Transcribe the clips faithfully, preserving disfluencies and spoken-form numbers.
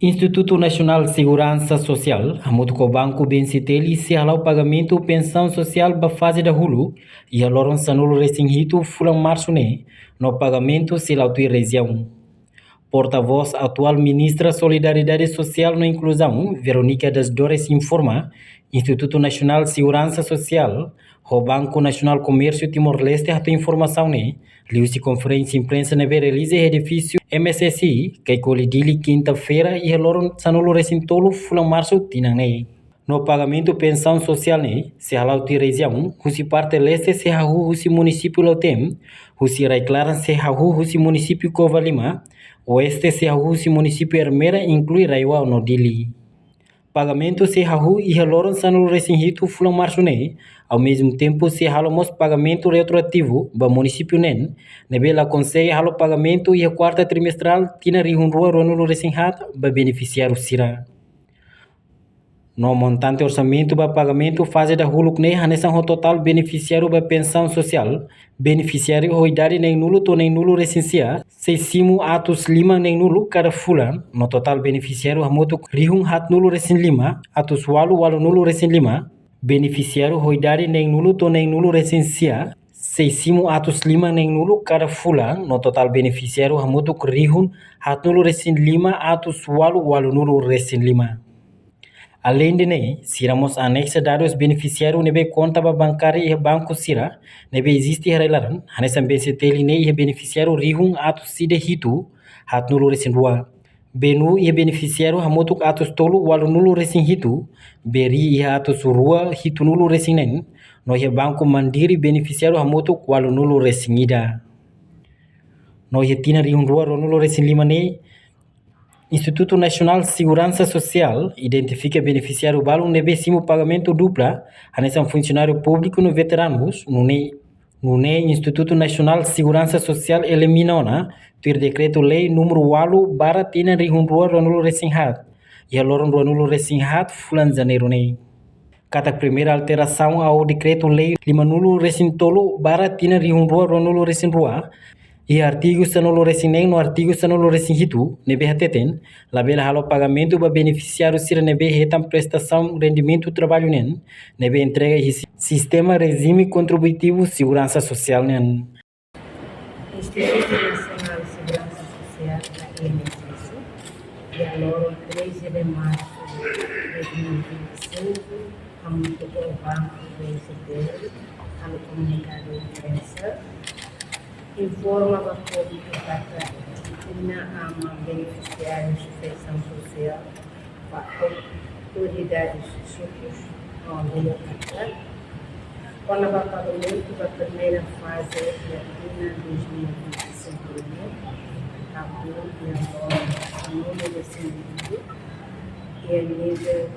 Institutu Nasionál Seguransa Sosiál hamutuk ho Banku B C T L sei hala'o pagamentu pensaun sosiál ba faze dahuluk iha loron sanulu resin hitu fulan Marsu ne'e, no pagamentu sei la'o tuir rejiaun. Portavós atuál Ministra Solidariedade Sosiál no Inkluzaun, Veronica das Dores, informa, Institutu Nasionál Seguransa Sosiál ho Banku Nasionál Komérsiu Timor-Leste hato'o informasaun ne'e liuhusi konferénsia imprensa ne'ebé realiza iha edifísiu M S S I, Caicoli, Dili, kinta-feira, iha loron sanulu resin tolu fulan Marsu tinan ne'e. No pagamentu pensaun sosiál ne'e sei hala'o tuir rejiaun, husi parte leste sei hahú husi munisípiu Lautém, husi rai-klaran sei hahú husi munisípiu Covalima, oeste sei hahú husi munisípiu Ermera, inklui RAEOA no Dili. Pagamentu sei hahú iha loron sanulu resin hitu fulan Marsu ne'e, ao mesmo tempo sei halo mós pagamentu retroativu ba munisípiu neen ne'ebé la konsege halo pagamentu iha kuarta trimestrál tinan rihun rua ruanulu resin haat ba benefisiáriu sira. No montante orsamentu ba pagamentu faze dahuluk ne'e hanesan ho totál benefisiáriu ba pensaun sosiál, benefisiáriu ho idade neenulu to'o neenulu resin sia, sei simu atus lima neenulu kada fulan, no totál benefisiáriu hamutuk rihun haatnulu resin lima, atus ualu ualunulu resin lima, benefisiáriu ho idade neenulu to'o neenulu resin sia, sei simu atus lima neenulu kada fulan, no totál benefisiáriu hamutuk rihun haatnulu resin lima, atus ualu ualunulu resin lima. Aleinde ne'e, sira mós anexa dadus benefisiáriu ne'ebé konta ba bankária iha banku sira ne'ebé eziste iha rai-laran, hanesan B C T L ne'e iha benefisiáriu rihun atus ida hitu haatnulu resin rua, BNU iha benefisiáriu hamutuk atus tolu ualunulu resin hitu, BRI iha atus rua hitunulu resin neen, no iha Banku Mandiri benefisiáriu hamutuk ualunulu resin ida. No iha tinan rihun rua ruanulu resin lima ne'e, Institutu Nasionál Seguransa Sosiál identifika benefisiáriu balun ne'ebé simu pagamentu dupla, hanesan funsionáriu públiku no veteranus, nune'e, nune'e Institutu Nasionál Seguransa Sosiál elimina ona tuir dekretu-lei númeru ualu barra tinan rihun rua ruanulu resin haat, iha loron ruanulu resin haat fulan Janeiru ne'e. Katak primeira alterasaun ao dekretu-lei limanulu resin tolu barra tinan rihun rua ruanulu resin rua, iha artigu sanulu resin neen no artigu sanulu resin hitu, ne'ebé hateten labele halo pagamentu ba benefisiáriu sira ne'ebé hetan prestasaun rendimentu traballu neen, ne'ebé entrega iha si-, sistema rejime kontributivu seguransa sosiál neen. Institutu Nasionál Seguransa Sosiál, I N S S, iha loron treze de março de dois mil e vinte e cinco, hamutuk ho Banku B C T L, halo komunikadu imprensa, informa ba públiku katak tinan aman benefisiárius pensaun sosiál ba autoridades sira, no, kona-ba pagamentu ba primeira faze iha tinan dois mil e vinte e cinco ne'e, hahú iha loron sanulu resin hitu, iha nivel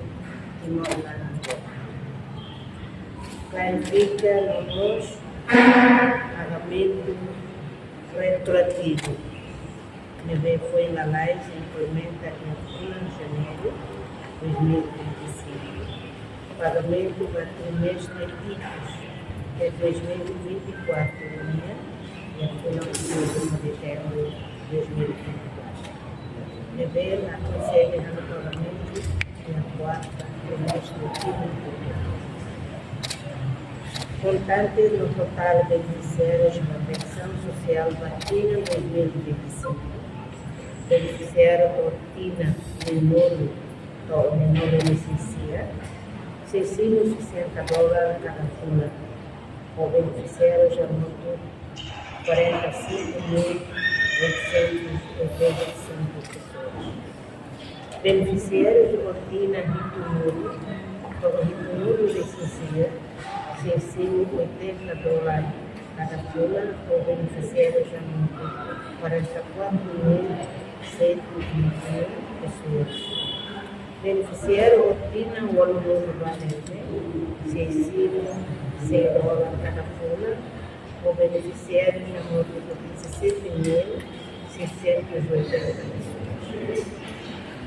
Timor laran tomak. Klarifika no mós pagamentu retroativu ne'ebé foin lalais implementa iha fulan Janeiru dois mil e vinte e cinco. Pagamentu ba trimestre ikus de dois mil e vinte e quatro nian iha fulan últimu de Dezembru dois mil e vinte e quatro. Ne'ebé la konsege halo pagamentu iha kuarta trimestre iha fulan. Montante no totál benefisiárius ba pensaun sosiál ba tinan dois mil e vinte e cinco. Benefisiáriu ho tinan neenulu to'o neenulu resin sia, sei simu sessenta dólar kada fulan. Ho benefisiárius hamutuk quarenta e cinco mil oitocentos e oitenta e cinco pessoas. Benefisiáriu ho tinan hitunulu to'o hitunulu resin sia, sei simu oitenta dólar kada fulan, ho benefisiárius hamutuk quarenta e quatro mil cento e vinte e um pessoas. Benefisiáriu ho tinan ualunulu ba neen ne'e, sei simu cem dólar kada fulan, ho benefisiárius hamutuk dezasete mil seiscentos e oitenta pessoas.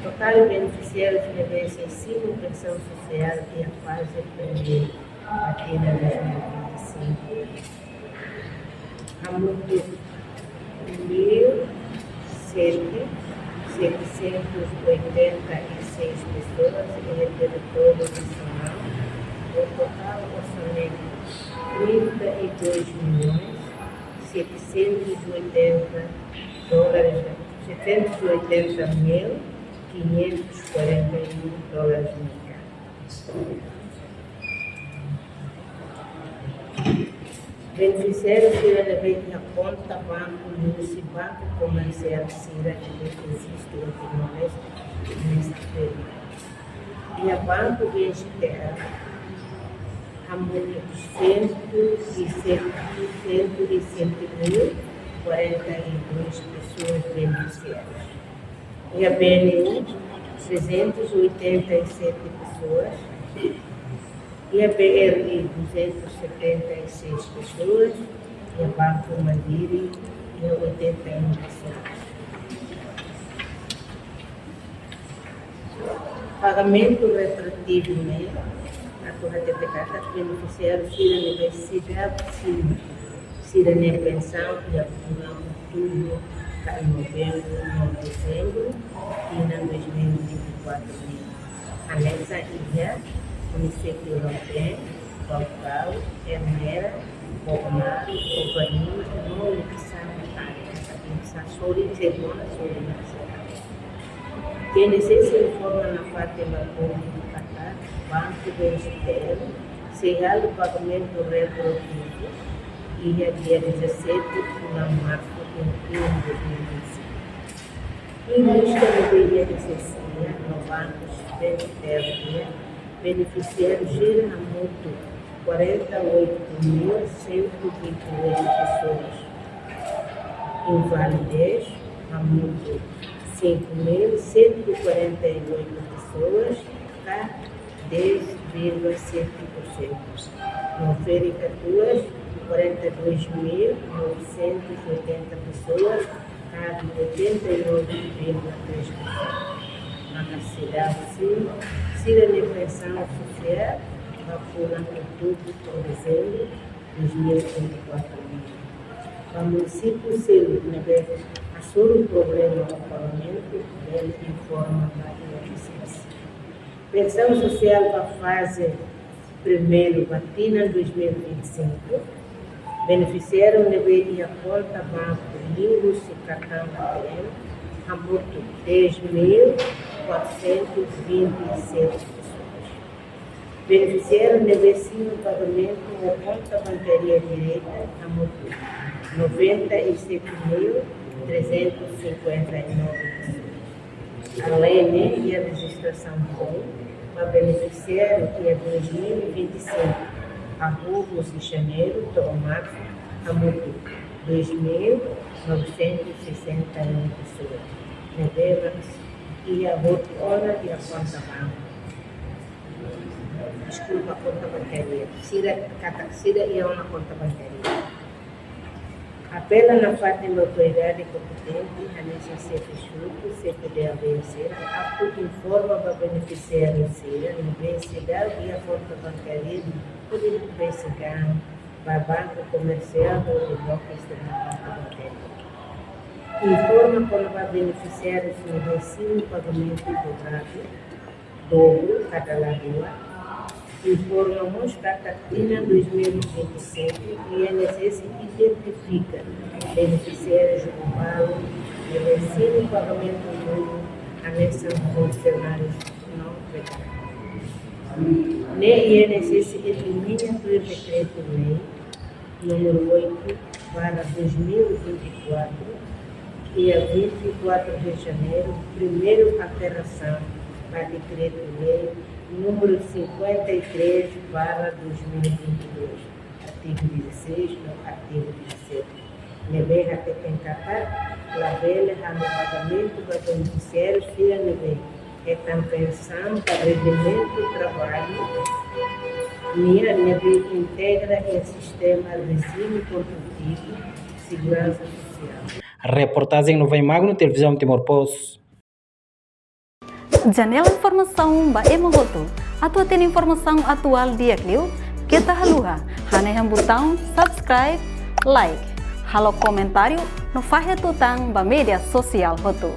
Totál benefisiárius ne'ebé sei simu pensaun sosiál iha faze primeira ba tinan dois mil e vinte e cinco, hamutuk mil sete, setecentos e oitenta e seis pessoas em território nacional, com total orçamento trinta e dois milhões setecentos e oitenta dólares, setecentos e oitenta mil quinhentos e quarenta e um dólares americanos. Benefisiáriu sira ne'ebé iha konta banku liuhusi banku komersiál sira ne'ebé eziste iha Timor-Leste, iha banku B S T L, hamutuk cento e sete, cento e sete mil quarenta e dois pessoas beneficiárias. Iha B N U, trezentos e oitenta e sete pessoas. Iha B R I, duzentos e setenta e seis pessoas. Iha Banco Mandiri, iha oitenta e uma pessoas. Pagamentu retroativu ne'e, atu hatete katak benefisiáriu sira ne'ebé seidauk simu sira-nia pensaun iha fulan Outubru ka Novembru no Dezembru, tinan dois mil e vinte e quatro nian. Hanesan iha munisípiu Lautein, Baucau, Ermera, Bobonaro, Copacabana, no Likisá, Likisá, Sorin, Sermona, Sorin, Likisá. I N S S informa nafatin ba públiku katak Banku B S T L sei halo pagamentu retroativu iha dia dezassete fulan Marsu, tinan dois mil e vinte e cinco. Iha lista ne'ebé I N S S iha no Banku B S T L iha, benefisiáriu sira hamutuk quarenta e oito mil cento e vinte e oito pessoas. Invalidez, hamutuk cinco mil cento e quarenta e oito pessoas, ka dez vírgula sete por cento. No ferik katuas, quarenta e dois mil novecentos e oitenta pessoas, ka oitenta e nove vírgula três por cento. Maka seidauk simu sira-nia pensaun sosiál ba fulan Outubru to'o Dezembru dois mil e vinte e quatro nian. Ba munisípiu seluk ne'ebé hasoru problema ho pagamentu, bele informa ba I N S S. Pensaun sosiál ba faze primeiru ba tinan dois mil e vinte e cinco, benefisiáriu ne'ebé iha konta banku liuhusi kartaun A T M, hamutuk dez mil quatrocentos e vinte e sete pessoas. Benefisiáriu ne'ebé simu pagamentu ho konta bankária direta, hamutuk noventa e sete mil trezentos e cinquenta e nove pessoas. Além ne'e, iha rejistrasaun foun ba benefisiáriu iha dois mil e vinte e cinco, hahú husi Janeiru to'o Marsu, hamutuk dois mil novecentos e sessenta e um pessoas. Ne'ebé mak iha hotu ona iha konta banku. Deskulpa, konta bankária. Sira katak sira iha ona konta bankária. Apela nafatin ba autoridade kompetente, hanesan xefe suku, xefe de aldeia sira, atu informa ba benefisiáriu sira ne'ebé seidauk iha konta bankária hodi B C K ba banku komersiál hodi bloke sira-nia konta bankária. Informa kona-ba benefisiáriu sira ne'ebé simu pagamentu dobradu, dobru kada la rua. Informa mós katak tinan dois mil e vinte e cinco, I N S S identifika benefisiáriu globál ne'ebé simu pagamentu nu'udar hanesan funsionáriu no veteranos. Ne'e I N S S elimina tuir dekretu-lei número oito barra dois mil e vinte e quatro, dia vinte e quatro de janeiro, primeira alteração ba dekretu-lei número cinquenta e três barra dois mil e vinte e dois, artigo dezasseis no artigo dezassete. Ne'ebé hateten katak labele halo pagamentu ba benefisiáriu sira ne'ebé hetan pensaun ba rendimentu traballu nian ne'ebé integra iha sistema rejime kontributivu seguransa sosiál. Reportajen Nuvem Magno, Televizaun Timor Post. Janela informasaun ba ema hotu. Atu hatene informasaun atuál di'ak liu, keta haluha hanehan butaun subscribe, like, halo komentáriu no fahe tutan ba média sosiál hotu.